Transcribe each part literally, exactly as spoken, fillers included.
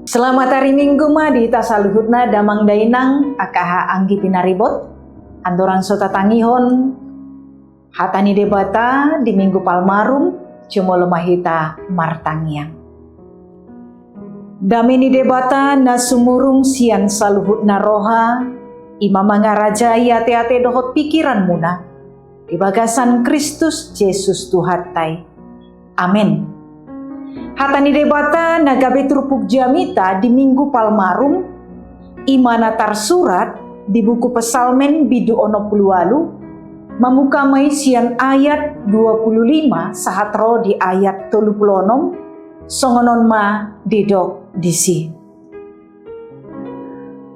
Selamat hari Minggu ma di hita saluhutna damang dainang, angka haha anggi pinaribot. Andorang so tatangihon hata ni Debata di Minggu Palmarum, jumolo ma hita martangiang. Dame ni Debata na sumurung sian saluhutna roha, i ma mangarajai ateate dohot pikiranmuna di bagasan Kristus Jesus Tuhanta i. Amen. Hata ni Debata na gabe turpuk jamita di Minggu Palmarum, i ma na tarsurat di buku Psalmen bindu onom pulu ualu, mamuka ma i sian ayat dua pulu lima sahat ro di ayat tolu pulu onom, songon on ma didok disi.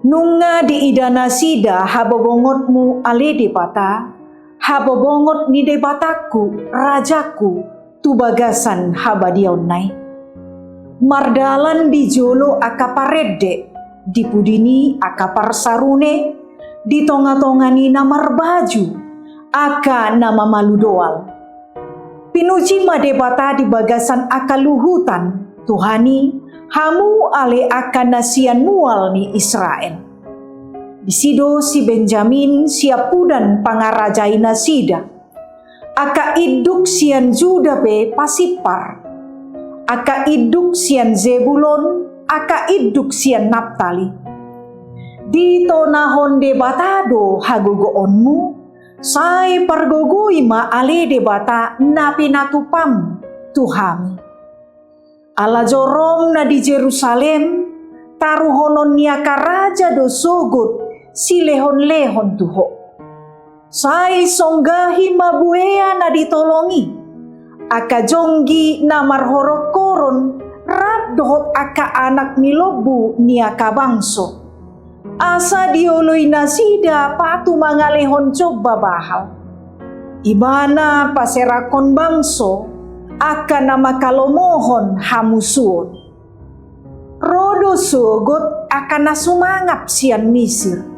Nunga diida nasida habobongotmu ale Debata, habobongot ni Debatangku, Rajangku, tu bagasan habadiaonna i. Mardalan di jolo angka parende, di pudi ni angka parsarune, di tongatonga ni na marbaju angka na mamalu doal. Pinuji ma Debata di bagasan angka luhutan, Tuhan i, hamu ale angka na sian mual ni Israel. Disi do si Benjamin siampudan pangarajai nasida. Angka induk sian Juda pe pasimpar. Angka induk sian Zebulon, angka induk sian Naptali. Ditonahon Debata do hagogoonmu, sai pargogoi ma ale Debata na pinatupam tu hami. Ala jorom na di Jerusalem, taruhonon ni angka raja do sogot silehonlehon tu ho. Sai songgahi ma buea na ditolong i, angka jonggi na marhoronghoron, rap dohot angka anak ni lombu ni angka bangso. Asa dioloi nasida patu mangalehon jomba Baal. Ibana paserakhon bangso angka na mangkalomohon hamusuon. Ro do sogot angka na sumangap sian Misir.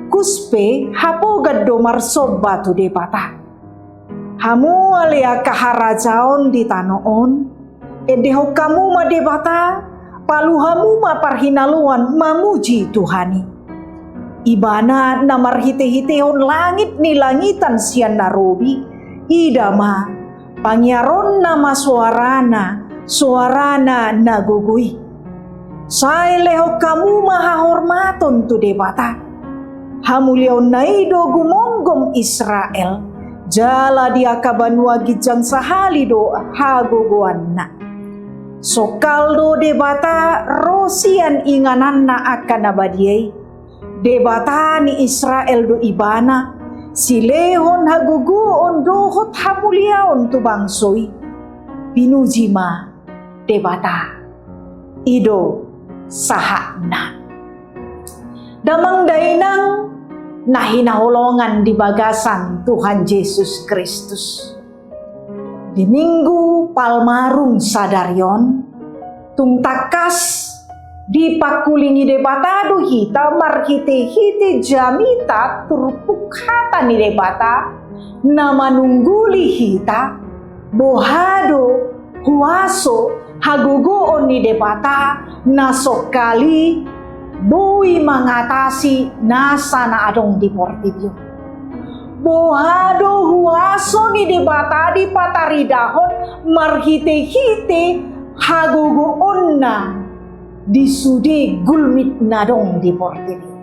Kus pe hapogan do marsomba tu Debata. Hamu ale angka harajaon di tano on, endehon hamu ma Debata, palu hamu ma parhinaloan mamuji Tuhan i. Ibana na marhitehitehon langit ni langitan sian na robi, ida ma, pangiaronna ma soarana, soarana na gogo i. Sai lehon hamu ma hahormaton tu Debata. Hamuliaonna i do gumomgom Israel, jala di angka banua ginjang sahali do hagogoanna. Songkal do Debata ro sian ingananna angka na badia i. Debata ni Israel do Ibana, silehon hagogoon dohot hamuliaon tu bangso i. Pinuji ma Debata. I do sahatna. Damang dainang na hinaholongan di bagasan Tuhan Jesus Kristus. Di Minggu Palmarum sadari on, tung tangkas dipangkulingi Debata do hita marhitehite jamita turpuk hata ni Debata na manungguli hita, boha do huaso hagogoon ni Debata na songkali boi mangatasi nasa na adong di portibi on. Boha do huaso ni Debata dipataridahon marhitehite hagogoonna di sude gulmit na adong di portibi on.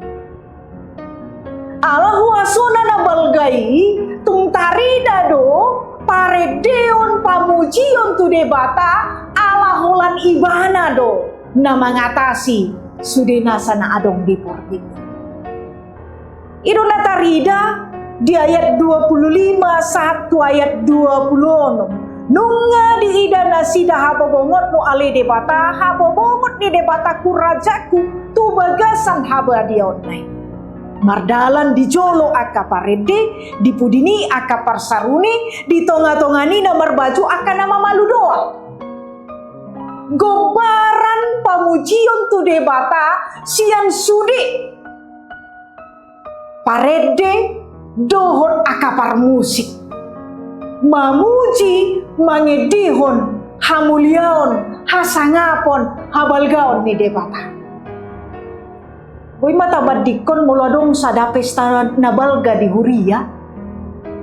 Ala huasona na balga i, tung tarida do parendeon pamujion tu Debata, ala holan Ibana do na mangatasi sude nasa na adong di portibi on. I do na tarida di ayat dua pulu lima sahat tu ayat dua pulu onom. Nunga diida nasida habobongotmu ale Debata, habobongot ni Debatangku, Rajangku, tu bagasan habadiaonna i. Mardalan di jolo angka parende, di pudi ni angka parsarune, di tongatonga ni na marbaju angka na mamalu doal. Gombaran pamujion tu Debata sian sude parende dohot angka parmusik. Mamuji mangendehon hamuliaon hasangapon habalgaon ni Debata. Boi ma tabandingkon molo adong sada pesta na balga di huria,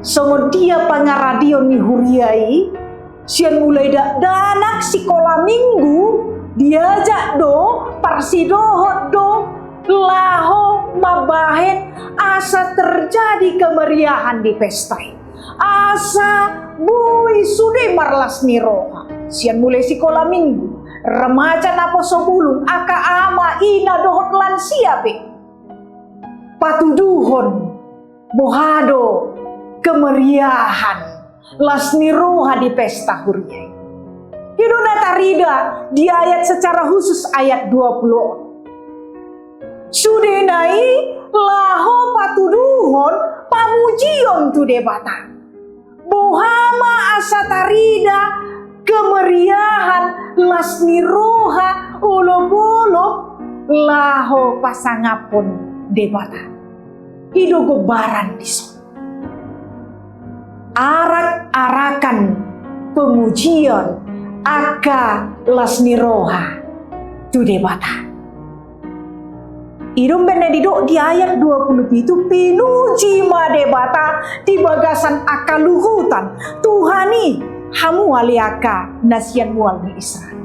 songon dia pangaradion ni huria i, sian mulai dakdanak sikola minggu, diajak do, parsidohot do, laho mambahen asa terjadi kemeriahan di pesta i. Asa boi sude marlas ni roha. Sian mulai sikola minggu, remaja naposobulung, angka ama, ina dohot lansia pe. Patuduhon boha do kemeriahan, las ni roha di pesta huria i. I do na tarida di ayat secara khusus ayat dua puluh on. Sudena i laho patuduhon pamujion tu Debata. Boha ma asa tarida kemeriahan, las ni roha, olopolop laho pasangaphon Debata. I do gombaran dison. Arak-arakan pemujion angka las ni roha tu Debata. I do umbahen na didok di ayat dua puluh pitu, pinuji ma Debata di bagasan angka luhutan. Tuhan i, hamu ale angka na sian mual ni Israel.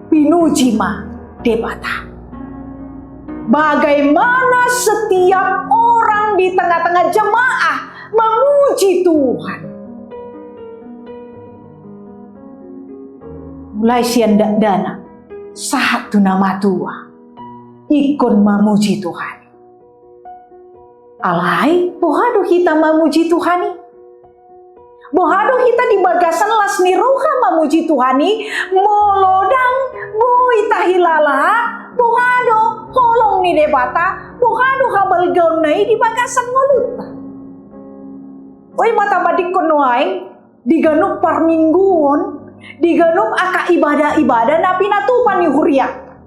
Pinuji ma Debata. Bagaimana setiap orang di tengah-tengah jemaah memuji Tuhan. Mulai sian dakdanak sahat tu na matua, ingkon mamuji Tuhan. Alai, boha do hita mamuji Tuhan i? Boha do hita di bagasan las ni roha mamuji Tuhan i, molo ndang boi tahilala boha do holong ni Debata, boha do habalgaonna i di bagasan ngolunta? Boi ma tabandingkon nuaeng di ganup parmingguon, di ganup angka ibadah-ibadah na pinatupa ni hurianta.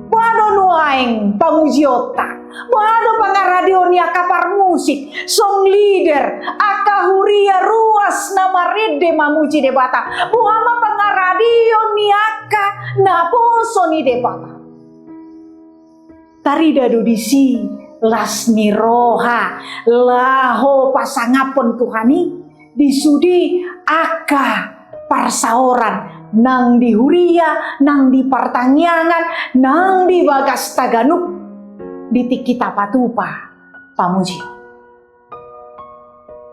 Boha do nuaeng pamujionta? Boha do pangaradion ni angka parmusik, song leader, angka huria ruas na marende mamuji Debata? Boha ma pangaradion ni angka naposo ni Debata? Tarida do disi las ni roha laho pasangaphon Tuhan i di sude angka parsaoran, nang di huria, nang di partangiangan, nang di bagas taganup di tingki tapatupa pamujion.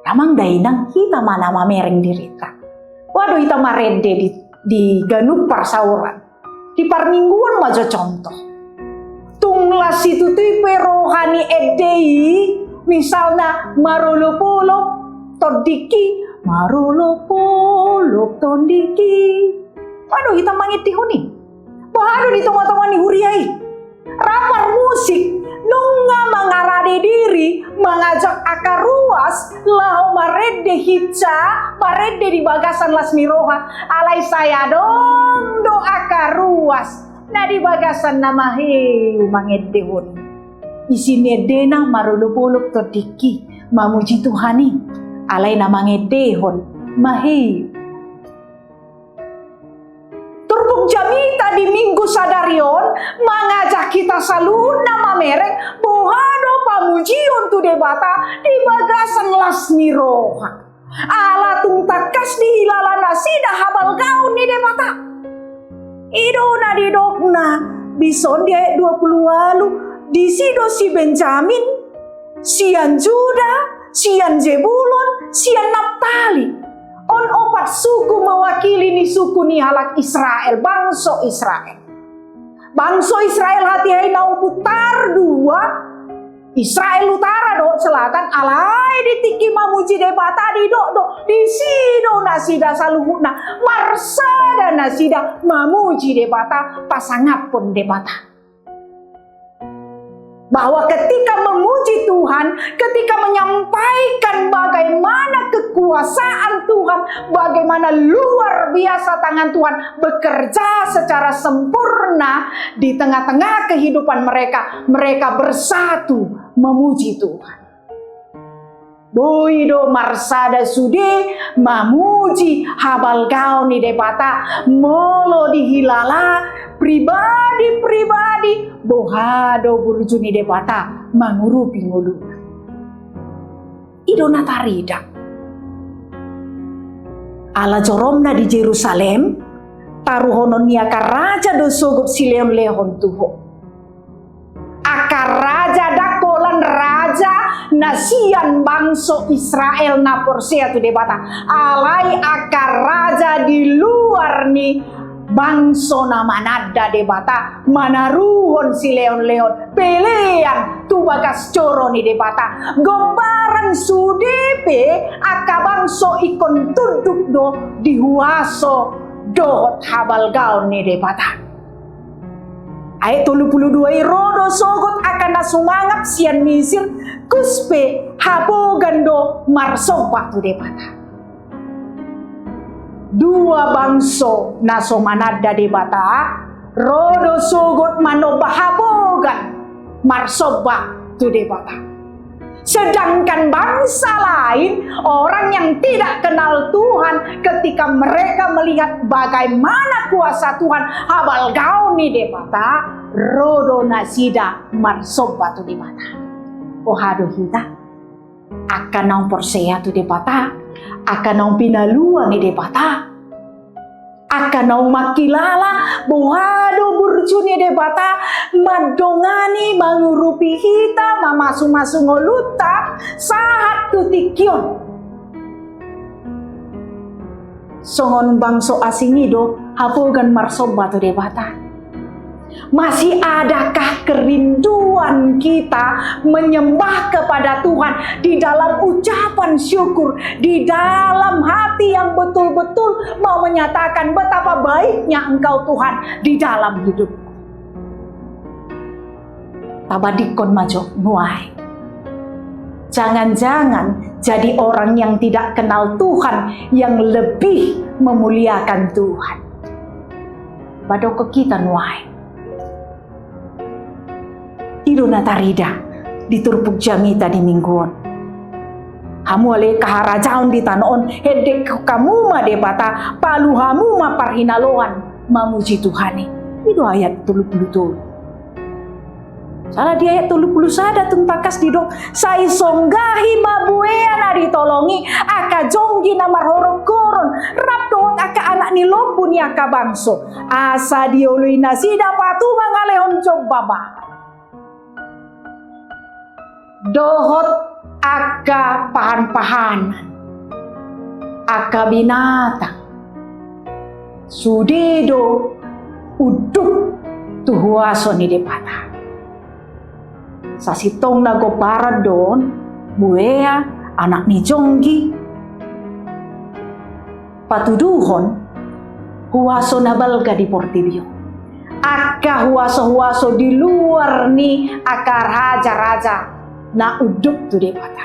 Damang dainang, hita ma na mamereng dirinta. Boha do hita marende di, di ganup parsaoran? Di parmingguon ma jo contoh. Tung las situtu i pe roha ni ende i, misalna marolopolop tondingki, marolopolop tondingki. Boha do hita mangendehon i? Boha do di tongatonga ni huria i? Ra parmusik, nunga mangarade diri, mangajak angka ruas laho marende hinsa, marende di bagasan las ni roha. Alai sai adong do angka ruas na di bagasan na maheu mangendehon. Isi ni endena marolopolop tondingki, mamuji Tuhan i. Alai na mangendehon maheu. Turpuk jamita di Minggu sadari on mangajak hita saluhutna mamereng boha do pamujion tu Debata di bagasan las ni roha. Ala tung tangkas dihilala nasida habalgaon ni Debata. I do na didokna dison di ayat dua puluh ualu, disi do si Benjamin, sian Juda, sian Zebulon, sian Naptali. On opat suku mewakili ni suku ni halak Israel, bangso Israel. Bangso Israel hatiha i na umpuntar dua, Israel utara dohot selatan, alai di tingki mamuji Debata didok do, disi do nasida saluhutna, marsada nasida mamuji Debata, pasangaphon Debata. Bahwa ketika memuji Tuhan, ketika menyampaikan bagaimana kekuasaan Tuhan, bagaimana luar biasa tangan Tuhan bekerja secara sempurna di tengah-tengah kehidupan mereka, mereka bersatu memuji Tuhan. Boi do marsada sude mamuji habalgaon ni Debata, molo dihilala pribadi-pribadi boha do burju ni Debata mangurupi ngoluna. I do na tarida. Ala joromna di Jerusalem, taruhonon ni angka raja do sogot silehon-lehon tu ho. Angka raja ndang holan raja na sian bangso Israel na porsea tu Debata, alai angka raja di luar ni bangso na mananda Debata, manaruhon silehon-lehon pelean tu bagas joro ni Debata. Gombaran sude pe angka bangso ingkon tunduk do di huaso dohot habalgaon ni Debata. Ayat tolu pulu dua i, ro do sogot angka na sumangap sian Misir, Kus pe hapogan do marsomba tu Debata. Dua bangso na so mananda Debata, ro do sogot manomba hapogan marsomba tu Debata. Sedangkan bangsa lain, orang yang tidak kenal Tuhan, ketika mereka melihat bagaimana kuasa Tuhan, habalgaon ni Debata, ro do nasida marsomba tu Debata. Boha do hita? Angka naung porsea tu Debata, angka naung pinalua ni Debata, angka naung mangkilala boha do burju ni Debata, mandongani, mangurupi hita, mamasu-masu ngolunta sahat tu tingki on. Songon bangso asing i do hapogan marsomba tu Debata. Masih adakah kerinduan kita menyembah kepada Tuhan di dalam ucapan syukur, di dalam hati yang betul-betul mau menyatakan betapa baiknya Engkau, Tuhan, di dalam hidupku? Tabalikkon ma jo nuaeng. Jangan-jangan jadi orang yang tidak kenal Tuhan yang lebih memuliakan Tuhan. Padokkon hita nuaeng. I do na tarida di turpuk jamita di minggu on. Hamu ale angka harajaon di tano on, hendekhon hamu ma Debata, palu hamu ma parhinaloan mamuji Tuhan i. I do ayat tolu pulu tolu. Sala di ayat tolu pulu sada tung tangkas didok, sai songgahi ma buea na ditolongi, angka jonggi na marhoronghoron, rap dohot angka anak ni lombu ni angka bangso, asa dioloi nasida patu mangalehon jombabahan dohot angka pahan-pahanan, angka binatang, sude do unduk tu huaso ni Debata. Sasintongna gombaran do on, buea, anak ni jonggi, patuduhon huaso na balga di portibi on. Angka huaso-huaso di luar ni angka raja-raja na unduk tu Debata.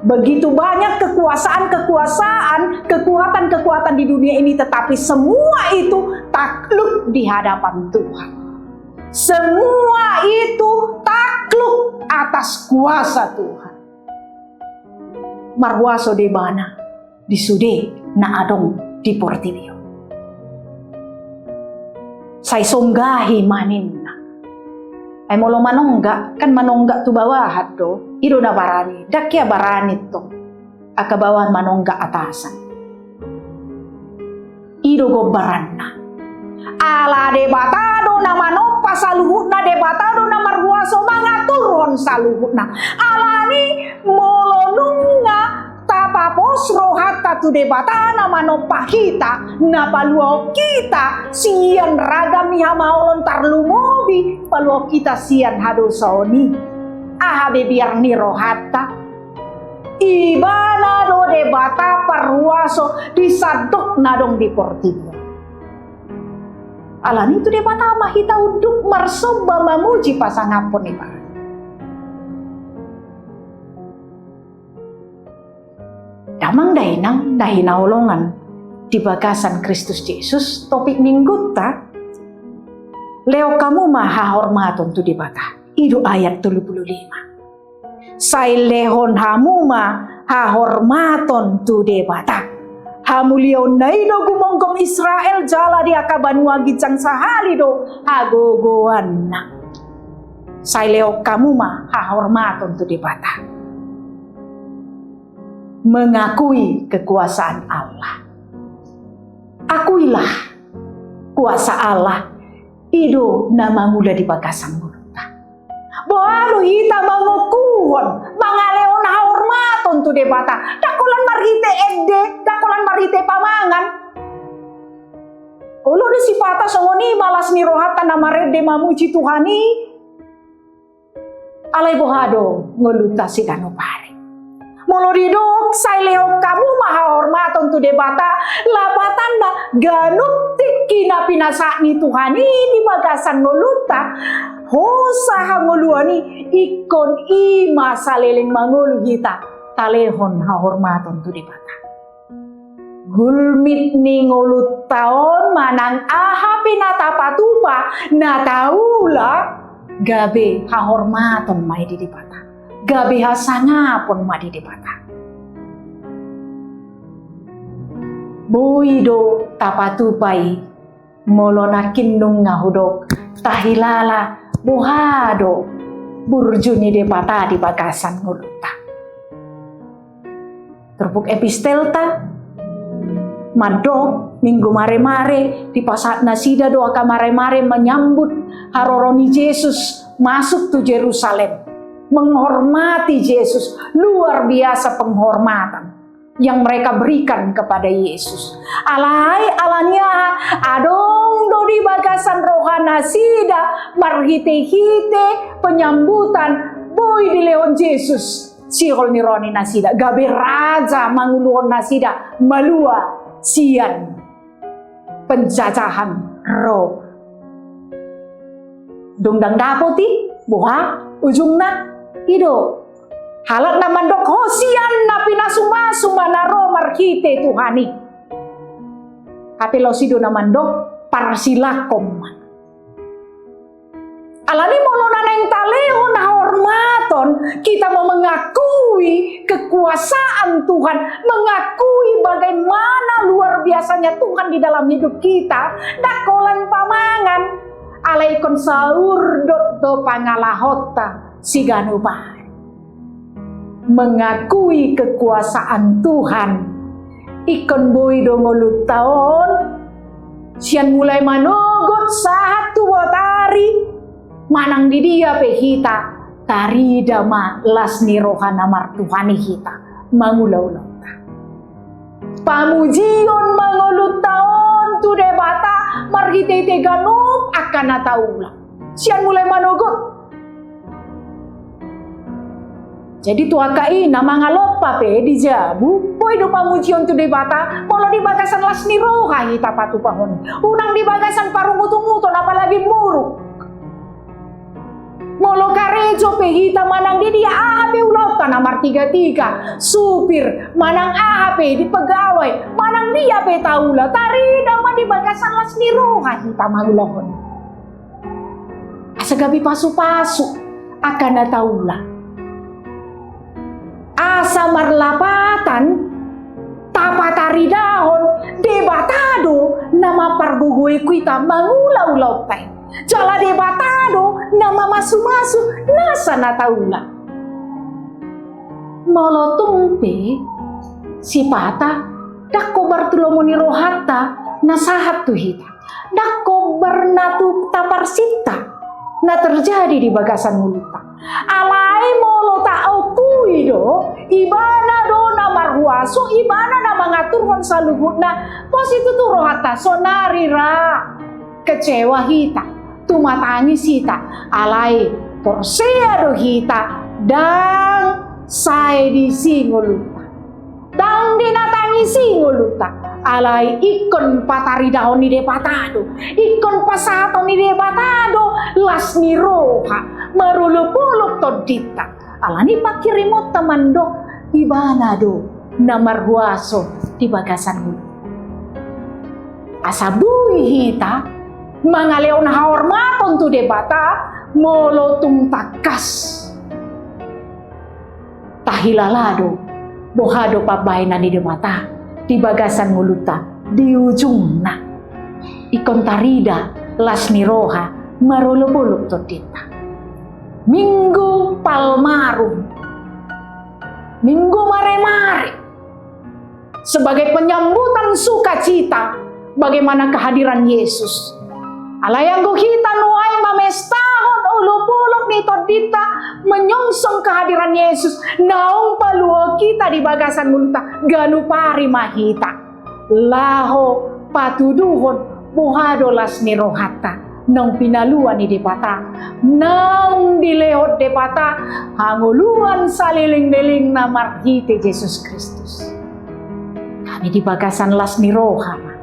Begitu banyak kekuasaan-kekuasaan, kekuatan-kekuatan di dunia ini, tetapi semua itu takluk di hadapan Tuhan. Semua itu takluk atas kuasa Tuhan. Marhuaso do Ibana di sude na adong di portibi on. Sai songgahi ma ninna. Ai molo manonggak, kan manonggak tu bawahan do, i do na barani, ndang hea barani tong angka bawahan manonggak atasan. I do gombaranna. Ala Debata do na manompa saluhutna, Debata do na marhuaso mangaturhon saluhutna. Alani molo nunga tapapos rohanta tu Debata na manompa hita, na paluahon hita sian ragam ni hamaolon, tarlumobi paluahon hita sian hadosaon i. Aha be biar ni rohanta, Ibana do Debata parhuaso di sandok na adong di portibi on. Alani tu Debata ma hita unduk marsomba mamuji pasangaphon Ibana. Damang dainang na hinaholongan di bagasan Kristus Jesus, topik minggunta, lehon hamu ma hahormaton tu Debata. I do ayat tolu pulu lima. Sai lehon hamu ma hahormaton tu Debata. Hamuliaonna i do gumomgom Israel jala di angka banua ginjang sahali do hagogoanna. Sai lehon hamu ma hahormaton tu Debata. Mengakui kekuasaan Allah. Akuilah kuasa Allah, i do na mangula di bagasan ngolunta. Boha do hita mangokuhon, mangalehon hahormaton tu Debata? Ndang holan marhite ende, ndang holan marhite pamangan. Olo do sipata songon i ma las ni rohanta na marende mamuji Tuhan i. Alai boha do ngolunta siganup ari? Molo didok sai lehon hamu ma hahormaton tu Debata, lapatanna ganup tingki na pinasahat ni Tuhan i di bagasan ngolunta, hosa hangoluan i, ingkon i ma saleleng mangolu hita talehon hahormaton tu Debata. Gulmit ni ngolunta on manang aha pe na tapatupa, na taula, gabe hahormaton ma i di Debata, gabe hasangapon ma di Debata. Boi do tapatupa i molo nangkin nunga hudok tahilala boha do burju ni Debata di bagasan ngolunta. Turpuk epistelta mandok, Minggu Maremare dipasahat nasida do angka maremare menyambut haroro ni Jesus masuk tu Jerusalem, menghormati Jesus, luar biasa penghormatan yang mereka berikan kepada Yesus. Alai, alani aha? Adong do di bagasan roha nasida marhite-hite penyambutan boi dilehon Jesus sihol ni roha ni nasida, gabe raja manguluhon nasida malua sian penjajahan Rom. Dung ndang dapot i, boha ujungna? I do halak na mandok, Hosianna, pinasu-masu ma na ro marhite Tuhan i. Hape laos i do na mandok, parsilangkon ma. Alani molo na naeng talehon hahormaton, kita mau mengakui kekuasaan Tuhan, mengakui bagaimana luar biasanya Tuhan di dalam hidup kita, ndang holan pamangan, alai ingkon saurdot do pangalahonta siganup ari. Mengakui kekuasaan Tuhan, ingkon boi do ngolunta on, sian mulai manogot sahat tu botari, manang di dia pe hita, tarida ma las ni roha na martuhan i hita mangula ulaonta. Pamujion ma ngolunta on tu Debata marhite-hite ganup angka na taula. Sian mulai manogot. Jadi tu angka i na mangalompa pe di jabu, boi do pamujion tu Debata, molo di bagasan las ni roha hita patupahon. Unang di bagasan parungut-unguton, apalagi muruk. Molo karejo pe hita manang di dia, aha pe ulaonta na martiga-tiga, supir, manang aha pe di pegawai, manang dia pe taula, tarida ma di bagasan las ni roha hita mangulahon. Asa gabe pasu-pasu angka na taula. Asa marlapatan tapataridahon Debata do na mampargogoi hita mangula ulaonta i. Jala Debata do na mamasu-masu nasa na taula. Molo tung pe sipata ndang hombar tu lomo ni rohanta na sahat tu hita. Ndang hombar na tu taparsinta na terjadi di bagasan ngolunta. Alai molo taakui do, Ibana do na marhuaso, Ibana na mangaturhon saluhutna, pos i tutu rohanta, sonari ra kecewa hita, tumatangis hita, alai porsea do hita, ndang sae disi ngolunta. Ndang di na tangis i ngolunta, alai ingkon pataridahon ni Debata do, ingkon pasahaton ni Debata do las ni roha, marolopolop tondinta. Alani pangkirimonta mandok, Ibana do na marhuaso di bagasan ngolunta. Asa boi hita mangalehon hahormaton tu Debata molo tung tangkas. Tahilala do boha do pambahenan ni Debata di bagasan ngolunta di ujungna. Ingkon tarida las ni roha marolopolop tondinta. Minggu Palmarum, Minggu Maremare, sebagai penyambutan sukacita bagaimana kehadiran Yesus. Alai anggo hita nuaeng mamestahon olopolop ni tondinta menyongsong kehadiran Yesus, naung paluahon hita di bagasan ngolunta, ganup ari ma hita laho patuduhon boha do las ni rohanta naung pinalua ni Debata, naung dilehon Debata hangoluan saleleng-lelengna marhite Jesus Kristus. Hami di bagasan las ni roha ma,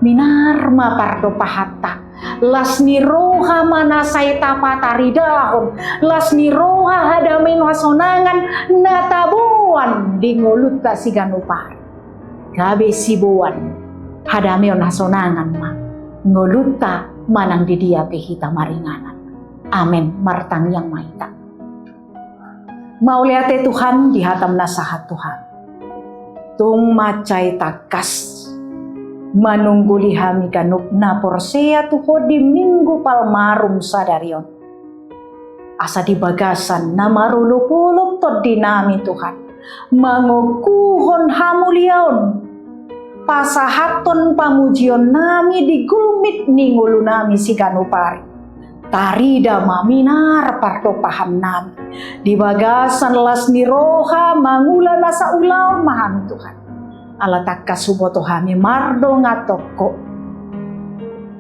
minar ma pardompahanta. Las ni roha ma na sai tapataridahon, las ni roha hadameon hasonangan na taboan di ngolunta siganup ari. Gabe siboan hadameon hasonangan ma ngolunta manang di dia pe hita maringanan. Amen. Martangiang ma hita. Mauliate Tuhan di hatam na sahat Tuhan. Tung mansai tangkas manungguli hami ganup na porsea tu Ho di Minggu Palmarum sadari on. Asa di bagasan na marolopolop tondinami Tuhan, mangokuhon hamuliaon, pasahathon pamujionnami di gulmit ni ngolunami siganup ari. Tarida ma minar pardompahannami di bagasan las ni roha mangula nasa ulaon ma hami Tuhan. Ala tangkas huboto hami mardongan tongko,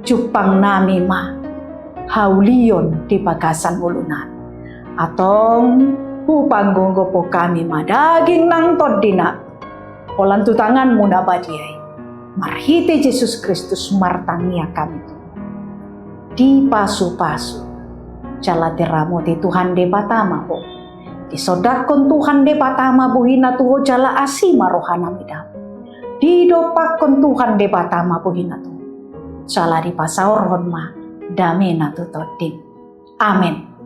jumpangnami ma haulion di bagasan ngolunami. Antong hupanggogophon hami ma daging nang tondinami holan tu tanganmu na badia i. Marhite Jesus Kristus martangiang hami tu Ho. Dipasupasu jala diramoti Tuhan Debata ma ho. Disondangkon Tuhan Debata ma bohina tu ho jala asi ma rohana midamei. Didompakkon Tuhan Debata ma bohina tu ho jala dipasaorhon ma damena tu tondim. Amen.